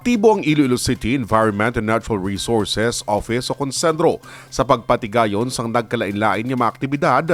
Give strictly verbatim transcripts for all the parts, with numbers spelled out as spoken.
Aktibo ang Iloilo City Environment and Natural Resources Office o kon CENRO sa pagpatigayon sang nagkalain-lain nga mga aktibidad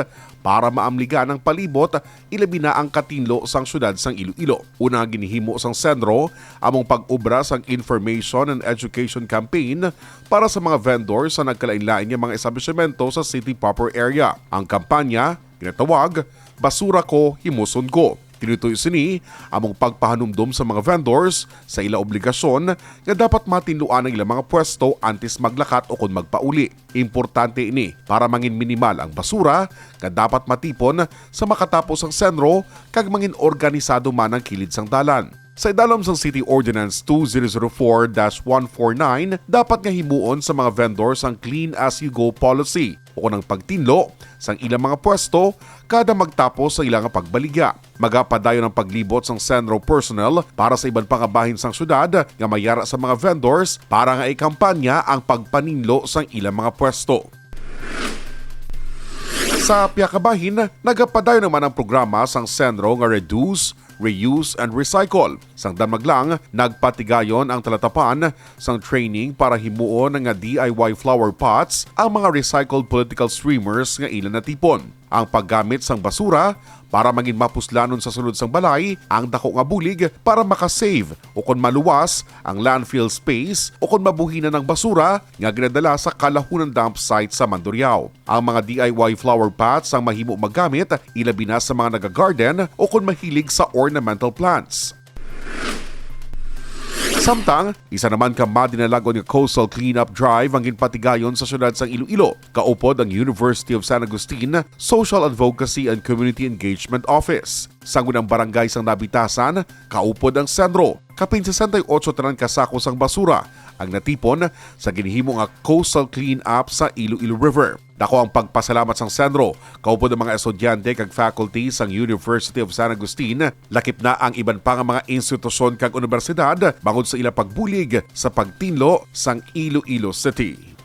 para maamligan ang palibot, ilabi na ang katinlo sang siyudad sang Iloilo. Una nga ginhimo sang CENRO among pag-obra sang information and education campaign para sa mga vendor sa nagkalain-lain nga mga establisyemento sa city proper area. Ang kampanya ginatawag Basura Ko, Himuson Ko. Tinutoy sini among pagpahanumdom sa mga vendors sa ila obligasyon nga dapat matinluan ang ilang mga pwesto antes maglakat o kon magpauli. Importante ini para mangin minimal ang basura nga dapat matipon sa makatapos ang CENRO kag mangin organisado man ang kilid sang dalan. Sa idalom sang City Ordinance two zero zero four dash one four nine, dapat nga himuon sa mga vendors ang clean as you go policy o kon ang pagtinlo sang ilang mga pwesto kada magtapos sa ilang pagbaligya. Magapadayon ang paglibot sang CENRO personnel para sa iban pa nga bahin sang syudad nga may yara sa mga vendors para nga ikampanya ang pagpaninlo sang ilang mga pwesto. Sa pihak nga bahin, nagapadayon naman ang programa sang CENRO nga Reduce, Reuse, and Recycle. Sang damag lang, nagpatigayon ang Talatapan sang training para himuon nga D I Y flower pots ang mga recycled political streamers nga ila natipon. Ang paggamit sang basura para mangin mapuslanon sa sulod sang balay ang dako nga bulig para makasave o kon maluwas ang landfill space o kon mabuhinan ang basura nga ginadala sa Kalahunan dump site sa Mandurriao. Ang mga D I Y flower pots ang mahimo magamit ilabi na sa mga nagagarden o kon mahilig sa ornamental plants. Samtang, isa naman ka madinalagon nga coastal cleanup drive ang ginpatigayon sa siyudad sang Iloilo, kaupod ang University of San Agustin Social Advocacy and Community Engagement Office. Sang unang barangay sang Nabitasan, kaupod ang CENRO. Kapin sesenta y ocho tanan ka sako sang basura ang natipon sa ginhimo nga coastal cleanup sa Iloilo River. Dako ang pagpasalamat sang CENRO, kaupod ang mga estudyante kag faculty sang University of San Agustin, lakip na ang iban pa nga mga institusyon kag unibersidad bangod sa ila pagbulig sa pagtinlo sang Iloilo City.